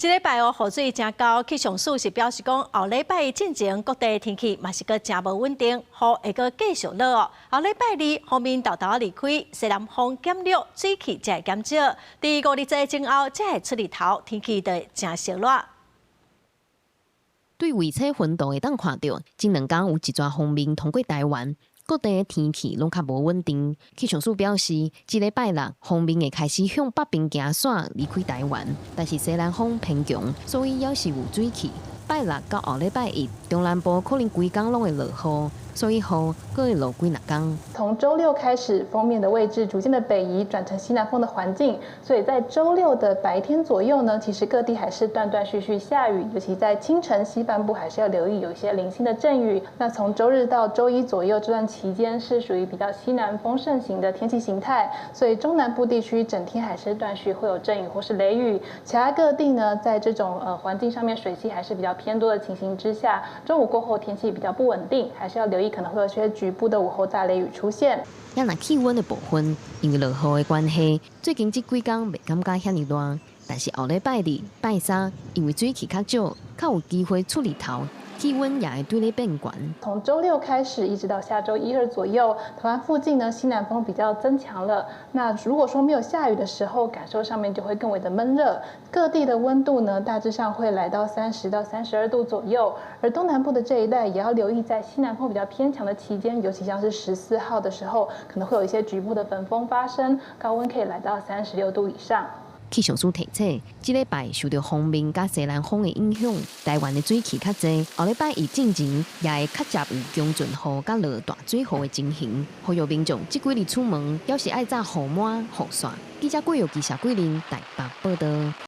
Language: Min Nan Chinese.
這禮拜哦，雨水誠厚，氣象署是表示講，後禮拜進前各地天氣嘛是閣誠無穩定，雨會閣繼續落哦。後禮拜二，鋒面沓沓離開，西南風減弱，水汽才會減少。佇五日節前後，才會出日頭，天氣就會誠燒熱。對衛星雲圖會當看著，這兩工有一逝鋒面通過台灣，各地的天氣攏較無穩定。氣象署表示，這禮拜六鋒面會開始向北邊行線離開台灣，但是西南風偏強，所以猶是有水汽。拜六到後禮拜一，中南部可能規工攏會落雨，所以雨閣會落幾若工。從週六開始，鋒面的位置逐漸的北移，轉成西南風的環境，所以在週六的白天左右呢，其實各地還是斷斷續續下雨，尤其在清晨西半部還是要留意有一些零星的陣雨。那從週日到週一左右這段期間是屬於比較西南風盛行的天氣形態，所以中南部地區整天還是斷續會有陣雨或是雷雨。其他各地呢，在這種環境上面，水汽還是比較偏多的情形之下，中午過後天氣比較不穩定，還是要留意可能會有些局部的午後大雷雨出現。也若氣溫的部分，因為落雨的關係，最近這幾工袂感覺遐爾熱，但是後禮拜二、拜三，因為水汽較少，較有機會出日頭，氣溫也會對咧變懸。從週六開始，一直到下週一二左右，台灣附近呢西南風比較增強了。那如果說沒有下雨的時候，感受上面就會更為的悶熱。各地的溫度呢，大致上會來到30到32度左右。而東南部的這一帶也要留意，在西南風比較偏強的期間，尤其像是14號的時候，可能會有一些局部的焚風發生，高溫可以來到36度以上。氣象署提醒，這禮拜受著鋒面佮西南風的影響，台灣的水汽較濟。後禮拜一進前也會較捷有強陣雨佮落大水雨的情形。呼籲民眾這幾日出門，猶是愛紮雨帽、雨傘。記者郭玉記、謝桂林台北報導。